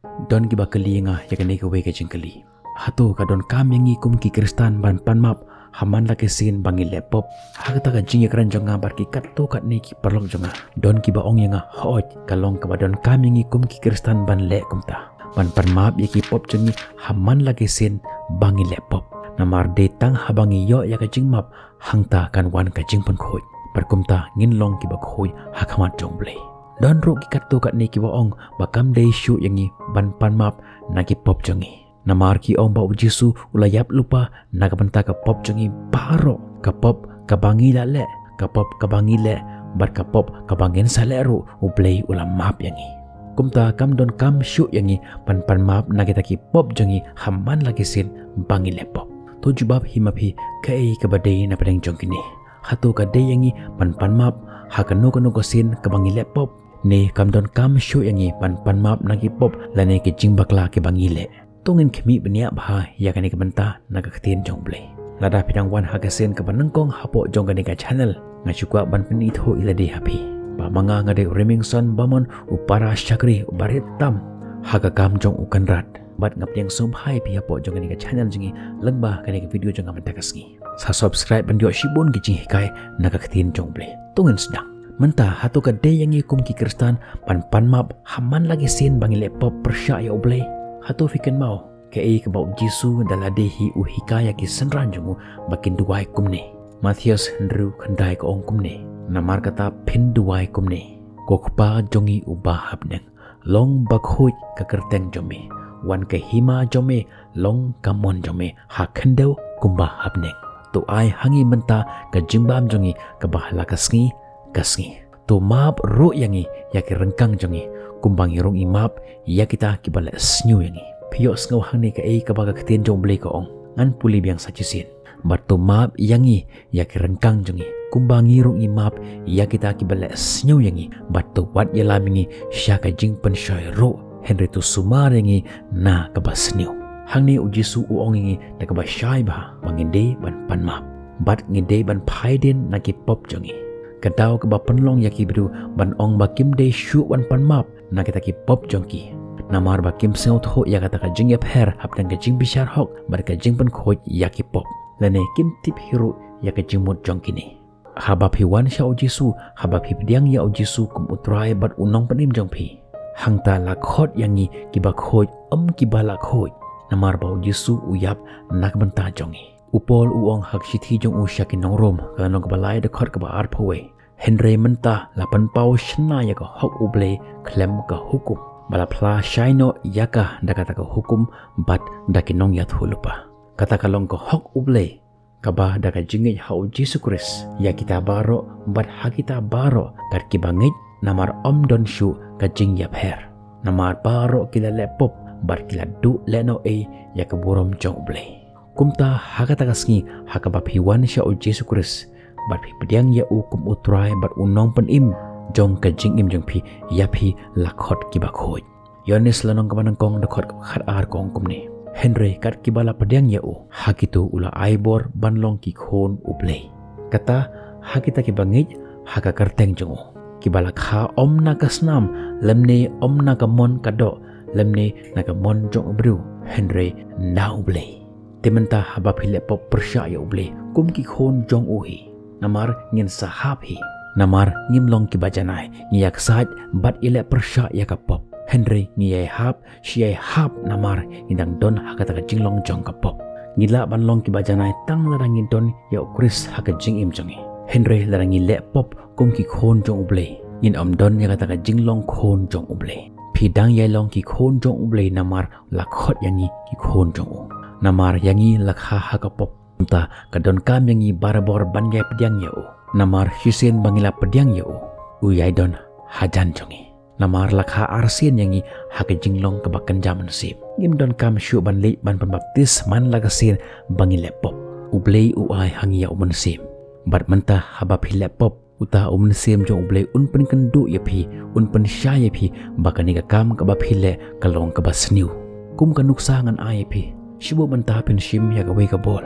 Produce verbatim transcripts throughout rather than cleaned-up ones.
Don kiba kylli ïa nga ïa kane kawei ka jingkylli. Hato ka donkam ïa ngi kum ki Khristan ban pan map ha man la ki sien ba ngi leh pop? Ha kata ka jingïakren jong nga bad ki katto katne ki paralok jong nga, don kiba ong ïa nga, hooid, ka long kaba donkam ïa ngi kum ki Khristan ban leh kumta, ban pan map ïa ki pop jong ngi ha man la ki sien ba ngi leh pop. Namar dei tang haba ngi ïoh ïa ka jingmap, hangta kan wan ka jingpynkhuid. Bad kumta ngin long kiba khuid ha khmat jong U Blei. Don ruh ki katto katne kiba ong ba kam dei shuh ïa ngi ban pan map na ki pop jong ngi. Namar ki ong ba U Jisu u la ïap lypa na ka bynta ka pop jong ngi baroh, ka pop kaba ngi la leh, ka pop kaba ngi leh, bad ka pop kaba ngin sa leh ruh, U Blei u la map ïa ngi. Kumta kam donkam shuh ïa ngi ban pan map na kita ki pop jong ngi ha man la ki sien ba ngi leh pop. To jubab hi ma phi, kaei kaba dei na pdeng jong kine? Hato ka dei ïa ngi ban pan map ha kano kano ka sien kaba ngi leh pop? Ne kam donkam shuh ïa ngi ban pan map na ki pop lane ki jingbakla kiba ngi leh? To ngin khmih bniah bha ïa kane ka bynta na ka ktien jong U Blei. Lada phi dang wan ha ka sien kaba nyngkong hapoh jong kane ka channel, nga shu kwah ban pynithuh ïalade ha phi ba ma nga nga dei u Remington Bamon, u para shakri uba rit tam ha ka kam jong U Kynrad. Bad nga pdiang sngewbha ïa phi hapoh jong kane ka channel jong ngi, lyngba kane ka video jong nga mynta ka sngi, sa subscribe ban ïoh shibun ki jinghikai na ka ktien jong U Blei. To ngin sdang. Mynta, hato ka dei ïa ngi kum ki Khristan ban pan map ha man la ki sien ba ngi leh pop pyrshah ïa U Blei? Hato phi kynmaw kaei kaba U Jisu da lade hi u hikai ïa ki synran jong u ba kin duwai kumne? Mathaios hynriew khyndai ka ong kumne: Namar kata phin duwai kumne: Ko Kpa jong ngi uba ha bneng, long bakhuid ka kyrteng jong me, wan ka hima jong me, long ka mon jong me ha khyndew kumba ha bneng. To ai ha ngi mynta ka jingbam jong ngi kaba ha la ka sngi ka sngi. To map ruh ïa ngi ïa ki ryngkang jong ngi, kumba ngi ruh ngi map ïa kita kiba leh sniew ïa ngi. Phi ïohsngew hangne kaei kaba ka ktien jong U Blei ka ong? Ngan pule biang sa shisien. Bad to map ïa ngi ïa ki ryngkang jong ngi, kumba ngi ruh ngi map ïa kita kiba leh sniew ïa ngi. Bad to wat ïalam ïa ngi sha ka jingpynshoi ruh, hynrei to sumar ïa ngi na kaba sniew. Hangne U Jisu u ong ïa ngi da kaba shai bha ba ngin dei ban pan map bad ngin dei ban phai dien na ki pop jong ngi. Ka daw kaba pynlong ïa ki briew ban ong ba kim dei shuh ban pan map na kita ki pop jong ki, namar ba kim sngewthuh ïa kata ka jingïapher hapdeng ka jingbishar hok bad ka jingpynkhuid ïa ki pop, lane kim tip hi ruh ïa ka jingmut jong kine. Haba phi wan sha U Jisu, haba phi pdiang ïa U Jisu kum U Trai bad U Nongpynim jong phi, hangta la khot ïa ngi kiba khuid, ym kiba la khuid, namar ba U Jisu u ïap na ka bynta jong ngi. U Paul u ong ha ka shithi jong u sha ki nong Rom, ka lynnong kaba lai, dkhot kaba arphew wei: Hynrei mynta la pynpaw shynna ïa ka hok U Blei khlem ka hukum, ba la phla shai noh ïa ka da kata ka hukum bad da ki nongïathuhlypa. Kata ka long ka hok U Blei, kaba da ka jingngeit ha U Jisu Khrist, ïa kita baroh bad ha kita baroh kat kiba ngeit, namar ym don shuh ka jingïapher. Namar baroh ki la leh pop bad ki la duh lehnohei ïa ka burom jong U Blei. Kumta ha kata ka sngi, ha kaba phi wan sha U Jisu Khrist bad phi pdiang ïa u kum U Trai bad U Nongpynim jong ka jingim jong phi, ïa phi la khot kiba khuid. Ïoannis lynnong kaba nyngkong, dkhot kaba khatar ka ong kumne: Hynrei kat kiba la pdiang ïa u, ha kito u la ai bor ban long ki khun U Blei, kata ha kita kiba ngeit ha ka kyrteng jong u, kiba la kha ym na ka snam, lymne ym na ka mon ka doh, lymne na ka mon jong u briew, hynrei na U Blei. Te mynta haba phi leh pop pyrshah ïa U Blei kum ki khun jong u hi, namar ngin sa hap hi. Namar ngim long kiba janai, ngi ïaksaid bad ïaleh pyrshah ïa ka pop, hynrei ngi ïaihap shi ïaihap, namar ngi dang don ha kata ka jinglong jong ka pop. Ngi lah ban long kiba janai tang lada ngi don ïa U Khrist ha ka jingim jong ngi. Hynrei lada ngi leh pop kum ki khun jong U Blei, ngin ym don ïa kata ka jinglong khun jong U Blei. Phi dang ïai long ki khun jong U Blei namar la khot ïa ngi ki khun jong u. Namar ïa ngi la kha ha ka pop, kumta ka donkam ïa ngi barabor ban ïai pdiang ïa u. Namar shisien ba ngi la pdiang ïa u, u ïai don hajan jong ngi. Namar la kha arsien ïa ngi ha ka jinglong kaba kynja mynsiem. Ngim donkam shuh ban leit ban pynbaptis man la ka sien ba ngi leh pop. U Blei u ai ha ngi ïa U Mynsiem. Bad mynta haba phi leh pop, uta U Mynsiem jong U Blei un pynkynduh ïa phi, un pynshai ïa phi ba kane ka kam kaba phi leh ka long kaba sniew. Kum ka nuksa ngan ai ïa phi, shibun mynta phin shim ïa kawei ka bol.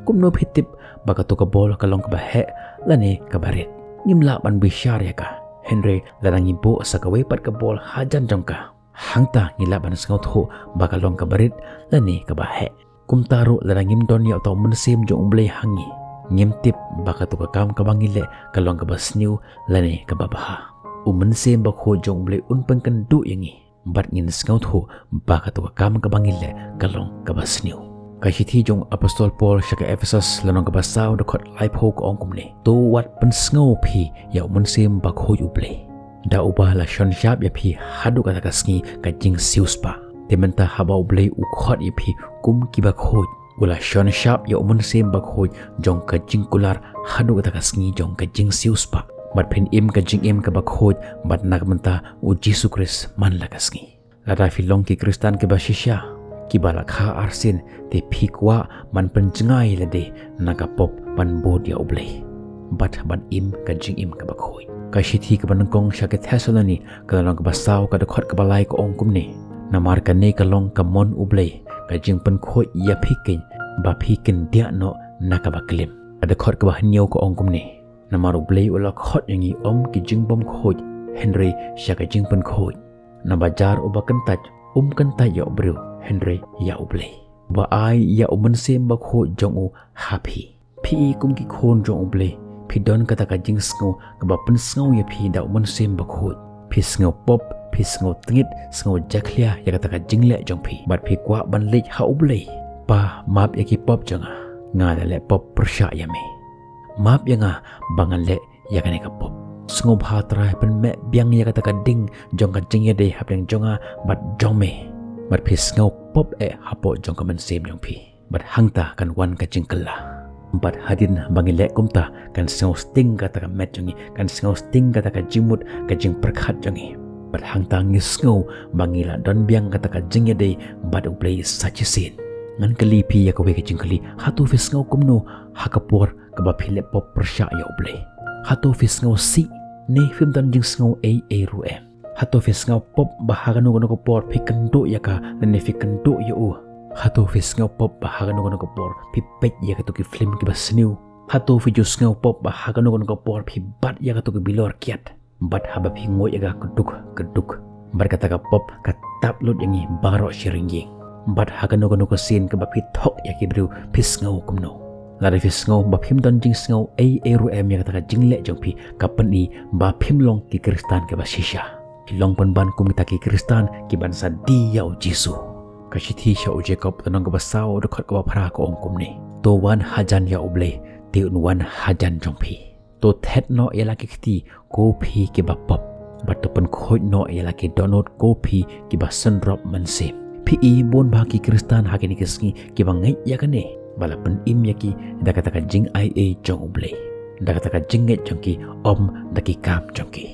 Kumno phi tip ba kato ka bol ka long kaba heh lane kaba rit? Ngim lah ban bishar ïa ka. Hynrei lada ngi buh sa kawei pat ka bol hajan jong ka, Hangta ngi lah ban sngewthuh ba ka long kaba rit lane kaba heh. Kumta ruh lada ngim don ïa uta u mynsiem jong U Blei ha ngi, ngim tip ba kato ka kam kaba ngi leh ka long kaba sniew lane kaba bha. U Mynsiem Bakhuid jong U Blei un pynkynduh ïa ngi bad ngin sngewthuh ba kato ka kam kaba ngi leh ka long kaba sniew. Ka shithi jong u Apostol Paul sha ka Ephesus, lynnong kaba saw, dkhot laiphew, ka ong kumne: To wat pynsngew phi ïa U Mynsiem Bakhuid U Blei, da uba la shon shap ïa phi haduh kata ka sngi ka jingsiewspah. Te mynta haba U Blei u khot ïa phi kum ki bakhuid, u la shon shap ïa U Mynsiem Bakhuid jong ka jingkular haduh kata ka sngi jong ka jingsiewspah. Bad phin im ka jingim kaba khuid bad na ka bynta U Jisu Khrist man la ka sngi. Lada phi long ki Khristan kiba shisha, kiba la kha arsien, te phi kwah ban pynjngai lade na ka pop ban bud ïa U Blei bad ban im ka jingim kaba khuid. Ka shithi kaba nyngkong sha ki Thessaloni, ka lynnong kaba saw, ka dkhot kaba lai, ka ong kumne: Namar kane ka long ka mon U Blei, ka jingpynkhuid ïa phi keiñ, ba phi kyndiah noh na kaba klim. Ka dkhot kaba hynñiew ka ong kumne: Namar U Blei u la khot ïa ngi ym ki jingbymkhuid, hynrei sha ka jingpynkhuid. Naba jar uba kyntait um kyntait ïa u briew, hynrei ïa U Blei, uba ai ïa U Mynsiem Bakhuid jong u ha phi. Phi i kum ki khun jong U Blei, phi don kata ka jingsngew kaba pynsngew ïa phi da U Mynsiem Bakhuid. Phi sngew pop, phi sngew tngit, sngew jakhlia ïa kata ka jingleh jong phi. Bad phi kwah ban leit ha U Blei: Pa, map ïa ki pop jong nga, nga la leh pop pyrshah ïa me. Map ïa nga ba ngan leh ïa kane ka pop. Sngewbha Trai, pynmeh biang ïa kata ka ding jong ka jingïadei hapdeng jong nga bad jong me. Bad phi sngew pop eh hapoh jong ka mynsiem jong phi. Bad hangta kan wan ka jingkylla. Bad hadien ba ngi leh kumta, kan sngew sting kata ka met jong ngi, kan sngew sting kata ka jingmut, ka jingpyrkhat jong ngi. Bad hangta ngi sngew ba ngi la don biang kata ka jingïadei bad U Blei sa shisien. Ngan kylli phi ïa kawei ka jingkylli: Hato phi sngew kumno ha ka por kaba phi leh pop pyrshah ïa U Blei? Hato phi sngew sih ne phim don jingsngew ei ei ruh em? Hato phi sngew pop ba ha kano kano ka por phi kynduh ïa ka lane phi kynduh ïa u? Hato phi sngew pop ba ha kano kano ka por phi peit ïa kato ki film kiba sniew? Hato phi ju sngew pop ba ha kano kano ka por phi bat ïa kato ki bilor kiad? Bad haba phi nguid ïa ka kduk kduk, bad kata ka pop ka tap lut ïa ngi baroh shi ryngïing. Bad ha kano kano ka sien kaba phi thok ïa ki briew, phi sngew kumno? Lada phi sngew ba phim don jingsngew ei ei ruh em ïa kata ka jingleh jong phi, ka pyni ba phim long ki Khristan kiba shisha. Phi long pynban kum kita ki Khristan kiban sa die ïa U Jisu. Ka shithi sha u Jakob, lynnong kaba saw, dkhot kaba phra, ka ong kumne: To wan hajan ïa U Blei, te un wan hajan jong phi. To thet noh ïa la ki kti, ko phi kiba pop, bad to pynkhuid noh ïa la ki dohnud, ko phi kiba synrop mynsiem. Phi i bun bah ki Khristan ha kine ki sngi kiba ngeit ïa kane, ba la pynim ïa ki da kata ka jingaiei jong U Blei, da kata ka jingngeit jong ki, ym da ki kam jong ki.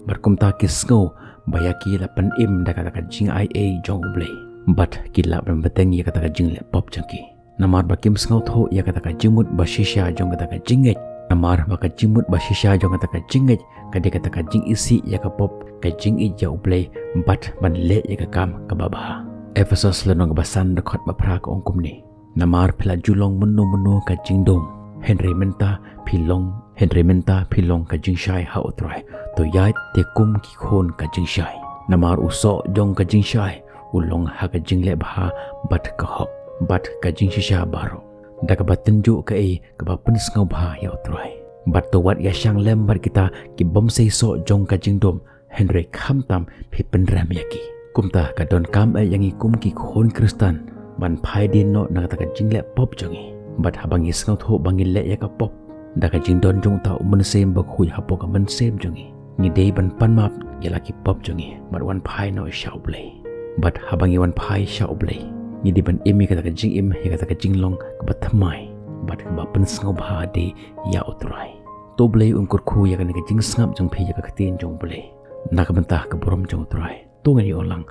Bad kumta ki sngew ba ïa ki la pynim da kata ka jingaiei jong U Blei, bad ki lah ban bteng ïa kata ka jingleh pop jong ki. Namar ba kim sngewthuh ïa kata ka jingmut ba shisha jong kata ka jingngeit. Namar ba ka jingmut ba shisha jong kata ka jingngeit ka dei kata ka jingisih ïa ka pop, ka jingïeit ïa U Blei, bad ban leh ïa ka kam kaba bha. Ephesos, lynnong kaba san, dkhot ba phra, ka ong kumne: Namar phi la ju long mynno mynno ka jingdum, hynrei mynta phi long, hynrei mynta phi long ka jingshai ha U Trai. To ïaid te kum ki khun ka jingshai. Namar u soh jong ka jingshai u long ha ka jingleh bha bad ka hok, bad ka jingshisha baroh, da kaba tynjuh kaei kaba pynsngewbha ïa U Trai. Bad to wat ïashang lem bad kita ki bym sei soh jong ka jingdum, hynrei khamtam phi pynrem ïa ki. Kumta ka donkam eh ïa ngi kum ki khun Khristan ban phai dien noh na kata ka jingleh pop jong ngi. Bad haba ngi sngewthuh ba ngi leh ïa ka pop, da ka jingdon jong uta U Mynsiem Bakhuid hapoh ka mynsiem jong ngi, ngi dei ban pan map ïa la ki pop jong ngi bad wan phai noh sha U Blei. Bad haba ngi wan phai sha U Blei, ngi dei ban im ïa kata ka jingim, ïa kata ka jinglong kaba thymmai bad kaba pynsngewbha de ïa U Trai. To U Blei un kyrkhu ïa kane ka jingsngap jong phi ïa ka ktien jong U Blei, na ka bynta ka burom jong U Trai. To ngin ïa ong lang: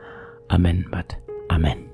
Amen bad amen.